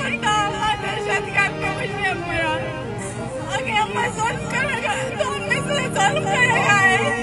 اللہ دہشت گرد کو مجھے میرا اگر ہم ظلم کرے گا تو ہم نے سے ظلم کرے گا ہے۔